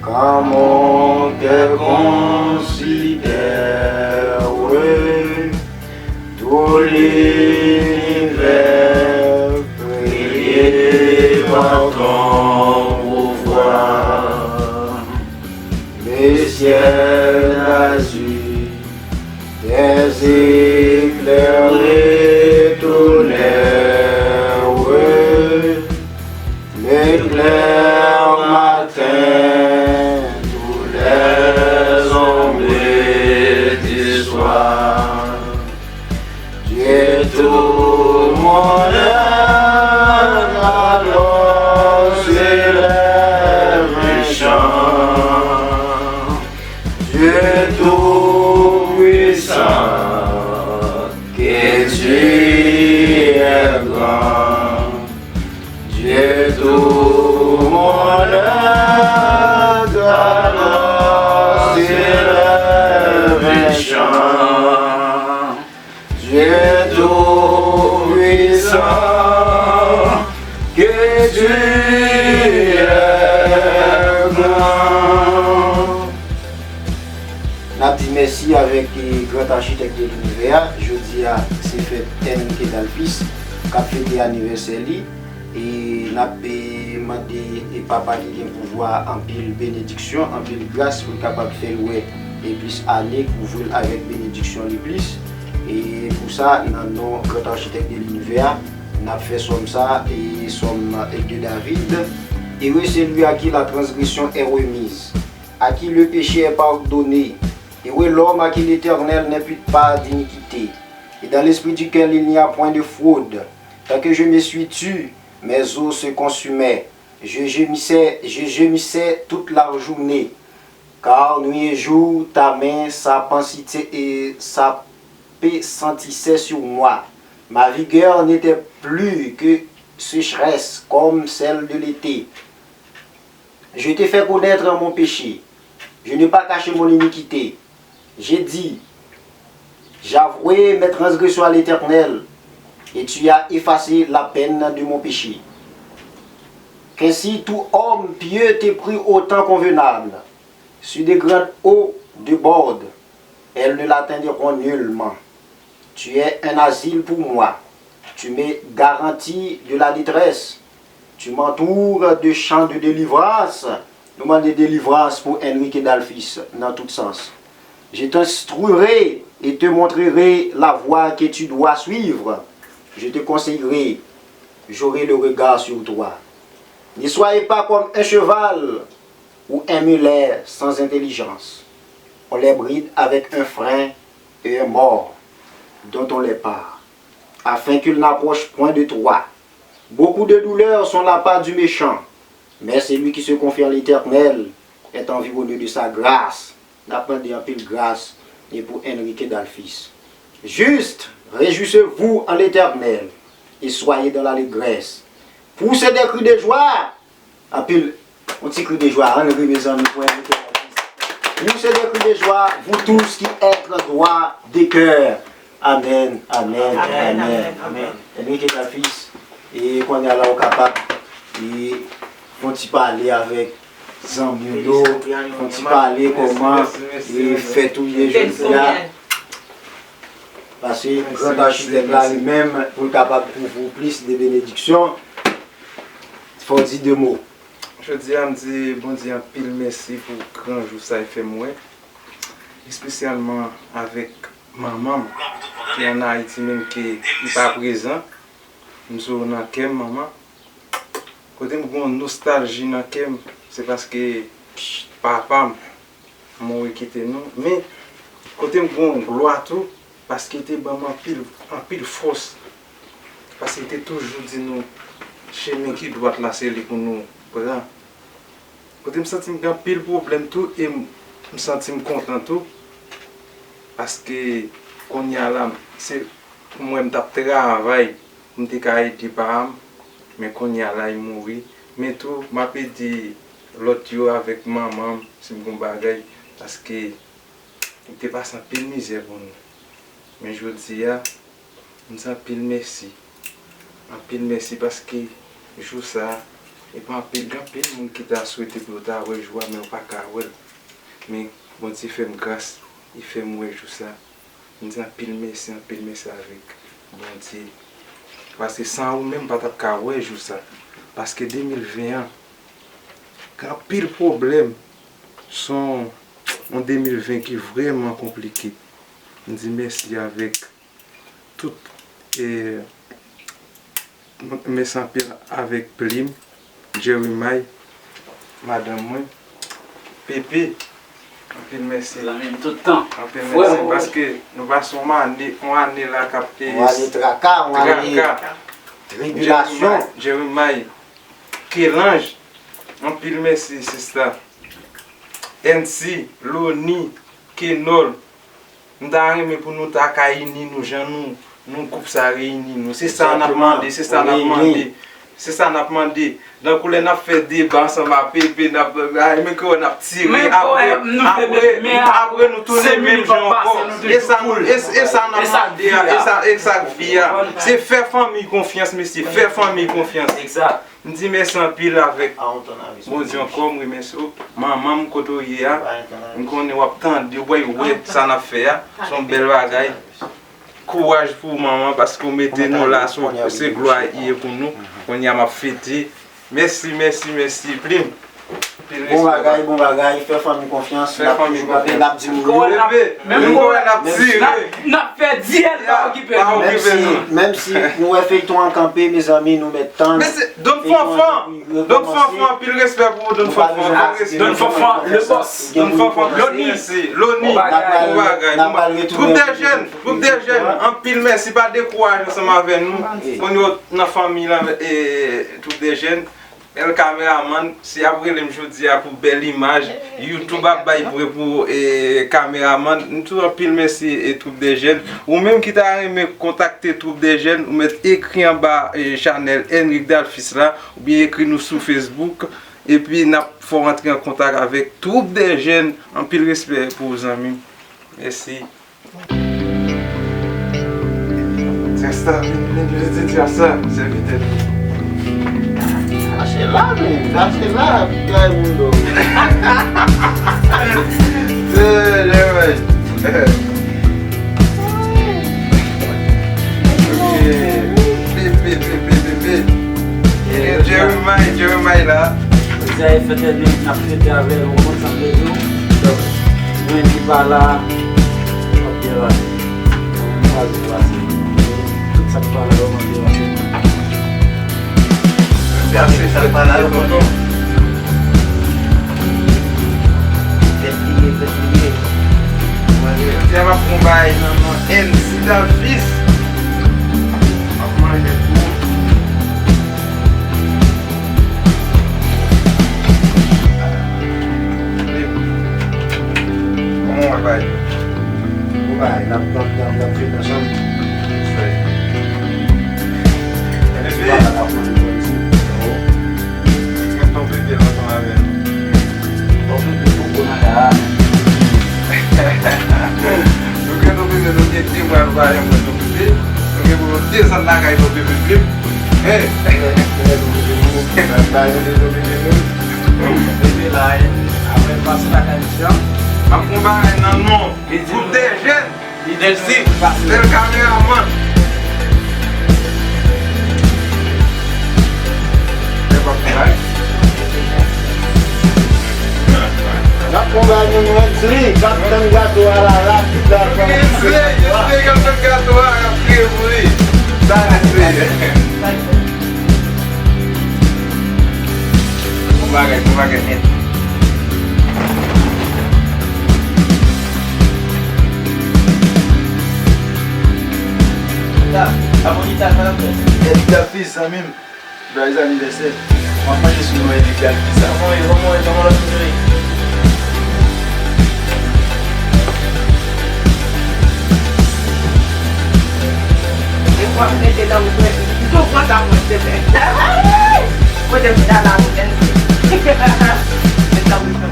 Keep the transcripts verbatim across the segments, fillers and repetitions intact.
Quand mon cœur considère tout l'univers créé par ton pouvoir, le ciel d'azur, tes éclairs retournèrent le clair matin, tous les ombres du soir. Dieu tout mon être, alors s'élève un chant. Dieu tout puissant, que tu es grand. Dieu tout mon être, alors s'élève un chant. Dieu tout puissant, que tu es grand. N ap di mèsi avèk, eh, Grand Architecte de l'Univers. Jodi a, se fèt Enrique Dalphys k ap fete anivèsè li. E n ap, eh, mande, eh, Papa ki gen pouvwa a anpil benediksyon, anpil gras pou l kapab fè l wè, eh, plis ane, kouvri l avèk benediksyon li plis. E pou sa, nan non Grand Architecte de l'Univers, n ap fè sòm sa, eh, sòm, eh, de David. Heureux celui à qui la transgression est remise, à qui le péché est pardonné. Heureux l'homme à qui l'Éternel n'impute pas d'iniquité, et dans l'esprit duquel il n'y a point de fraude. Tant que je me suis tu, mes os se consumaient. Je gémissais, je gémissais toute la journée, car nuit et jour ta main s'appesantissait, et s'appesantissait sur moi. Ma vigueur n'était plus que sécheresse comme celle de l'été. Je t'ai fait connaître mon péché. Je n'ai pas caché mon iniquité. J'ai dit, j'avouerai mes transgressions à l'Éternel, et tu as effacé la peine de mon péché. Qu'ainsi tout homme pieux te prie au temps convenable, sur de grandes eaux débordent, elles ne l'atteindront nullement. Tu es un asile pour moi. Tu me garantis de la détresse. Tu m'entoures de chants de délivrance. Nou mande delivrans pou Enrique Dalphys nan tout sans. Je t'instruirai et te montrerai la voie que tu dois suivre. Je te conseillerai, j'aurai le regard sur toi. Ne soyez pas comme un cheval ou un mulet sans intelligence. On les bride avec un frein et un mors dont on les part, afin qu'ils n'approchent point de toi. Beaucoup de douleurs sont la part du méchant, mais celui qui se confie en l'Éternel est environné de sa grâce. N ap mande anpil gras e pou Enrique Dalphys. Juste, réjouissez-vous en l'Éternel et soyez dans l'allégresse. Poussez des cris de joie. Anpil, yon ti kri de jwa, ann ri, mezanmi, pou Enrique Dalphys. Poussez des cris de joie, vous tous qui êtes droits de cœur. Amen, amen, amen, amen. Enrique Dalphys, e kounye a la ou kapab, e fè yon ti pale avèk zanmi w yo, fè yon ti pale kòman, e fèt ou ye jodi a. Paske Grand Architect la li menm, pou l kapab kouvri w plis de benediksyon, fò w di de mo. Jodi a, m di Bondye anpil mèsi pou gran jou sa l fè m wè, espesyalman avèk manman m, ki ann Ayiti menm, ke li pa prezan. M sou nan kè m, manman. Kote m gen yon nostalji nan kè m, se paske papa m mouri kite nou. Men, kote m gen yon glwa tou, paske li te ban m anpil, anpil fòs. Paske li te toujou di nou, chemen ki dwat la, se li pou nou pran. Kote m santi m gen anpil pwoblèm tou, e m, m santi m kontan tou. Paske kounye a la, se pou mwen m t ap travay, pou m te ka ede pa m, men kounye a la, li mouri. Men tou, m ap ede lòt yo avèk manman m, si m gen yon bagay, paske li te pase anpil mizè pou nou. Men jodi a, m di anpil mèsi. Anpil mèsi paske jou sa a, E pa anpil, gen anpil moun ki ta swete pou yo ta wè jou a, men yo pa ka wè l. Men Bondye fè m gras, li fè m wè jou sa. M di anpil mèsi, anpil mèsi avèk Bondye. Paske san ou menm, m pa t ap ka wè jou sa. Paske de mil ven an, gen anpil pwoblèm. Se yon, yon de mil ven ki vrèman konplike. M di mèsi avèk tout, e, mèsi anpil avèk Plim, Jeremiah, madanm mwen, Pepe, anpil mèsi. Zanmi m tout tan. Anpil mèsi, paske nou pase yon ane, yon ane la k ap, e, yon ane traka, yon ane traka, tribilasyon. Jeremiah, Jeremiah, Kelanj, anpil mèsi, sista. N C, Loni, Kenol, m ta renmen pou nou ta ka ini nou jan nou, nou gwoup sa reyini nou. Se sa n ap mande, se sa n ap mande. Se sa n ap mande. Tankou lè n ap fè deba ansanm a Pepe, n ap, ay, men kwè n ap tire. Apre, apre, apre nou tounen menm jan ankò. E sa, e, e sa n ap mande a, e sa, e sa k vi a. Se fè fanmi konfyans, mesye. Fè fanmi konfyans. M di mèsi anpil avèk Bondye ankò, m remèsye w. Manman m, kote w ye a, m konnen w ap tande, w wè sa n ap fè a. Se yon bèl bagay. Kouraj pou ou, manman, paske w mete nou la, se, se glwa ye pou nou. Kounye a m ap fete. Mèsi, mèsi, mèsi, Plim. Bon bagay, bon bagay. Fè fanmi konfyans. N ap toujou kanpe, n ap di moun yo. Menm kò n ap tire. N ap fè dyèl, pa okipe nou. Menm si, menm si nou wè feyton an kanpe, mezanmi, nou mèt tann. Don Fanfan, Don Fanfan, anpil respè pou ou, Don Fanfan. Don Fanfan, le boss. Don Fanfan, Loni. Loni, bon bagay. Twoup dè jèn, twoup dè jèn, anpil mèsi, pa dekouraje ansanm avè nou. Kounye a w nan fanmi la, e, twoup dè jèn. El Kameramann, si y ap rele m jodi a pou bèl imaj, YouTube ap bay pre pou, e, kameramann. M di w anpil mèsi, e, twoup dè jèn. Ou menm ki ta renmen kontakte twoup dè jèn, ou mèt ekri anba, e, chanèl Henrick Dalfis la, oubyen ekri nou sou Facebook, epi n ap fè w antre an kontak avèk twoup dè jèn. Anpil respè pou ou, zanmi m. Mèsi. Tchasta, vin, vin, vin, vin, Tchasta, sèvitè. Kache la, men, kache la, bay moun do. Eh, Jeremiah. Pepe, Pepe, Pepe, Pepe. Eh, Jeremiah, Jeremiah la. Jodi a e fèt Edwin, n ap fete avè l, ou konprann sa m vle di w? Donk, mwen ki pa la, w ap byen pase. Mwen pa di pase. Tout sa k pa la yo, w ap byen pase. Jodi a se fèt Edwin, tonton. Fèt li ye, fèt li ye. Jodi a m ap pran yon bagay nan men M C Dalfis. M ap manje tou. Kòman w wè bagay yo? Bon bagay, n ap, n ap, n ap, n ap fete ansanm. Fè. Epi, mwen tonbe byen ansanm avè nou. Tonbe byen pou bon nan ka a. Nou gen tonbe byen, nou gen de mwa nou pa janm wè tonbe byen. Nou gen pou nou de zòn lakay tonbe byen. Hey! Depi la, apre pase lakay misye an, m ap pran bagay nan non gwoup de jèn. Mèsi. Bèl kameramann. N ap pran bagay nou, nou Hensley, k ap tann gato a la, rapid la. Hensley, Hensley k ap tann gato a, y ap kriye pou li. Sa Hensley. Bon bagay, bon bagay nèt. Sa, sa Monita, sa l ap fè? Edda Fils, zanmi m. Joyeux anniversaire. M ap manje sou non Edda Fils sa. Kòman w ye? Kòman w ye? Kòman lòt moun yo ye? E w ap mete nan wout mwen. M tou kontan mwen se fè. Kote m chita la, mwen. Se tankou sa.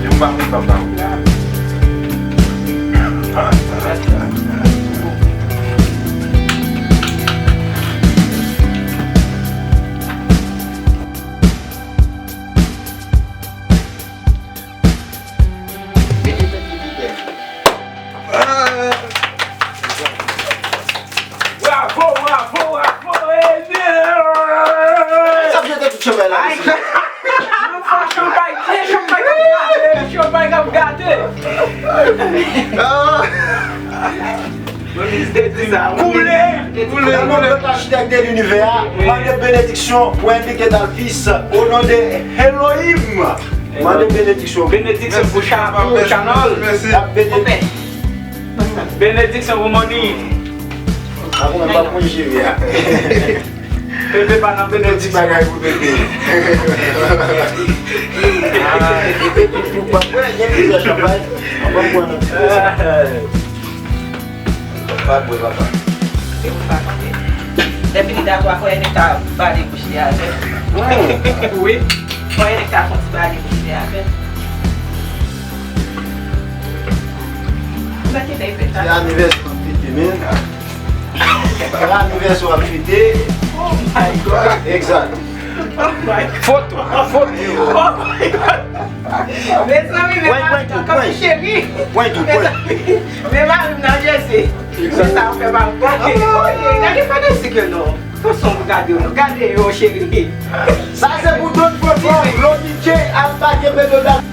Mwen pa konn papa w. Bravo, bravo, Enil! Sa jete tout chanpay la, mesye. Nou fè chanpay, se chanpay k ap gate, chanpay k ap gate. Ah! Koule, koule, koule. Nan non de Tachitèk de linivè a, mande benediksyon pou Enrique Dalvis, o non de Elohim. Mande benediksyon. Benediksyon pou cha-, pou chanèl. N ap beni- Benediksyon pou Moni. A, mwen pa konn jere a. Pepe pa nan benediksyon. Ti bagay pou Pepe. Ah, Pepe tou, tou pa. Wè, gen plizyè chanpay. An ban pran nan ti pye sa. Pa bwè, papa. Lè fini dakò, fò Enita bale bouch li avè. Wi. Fò Enita fè yon ti bale bouch li avè. Sa ki te fèt la? Se anivèsè w ap fete, men. Se anivèsè w ap fete. Oh my God. Egzak. Oh my God. Foto, foto. Oh my God. Mezanmi, men mari m nan kanpe cheri. Mezanmi, men mari m nan jezi. Sa ap fè mal. Gade, oh, gade, gade fanatik yo non. Fason pou gade yo non. Gade yo, cheri. Sa se pou tout foto. Loni J ap pake pedo dal.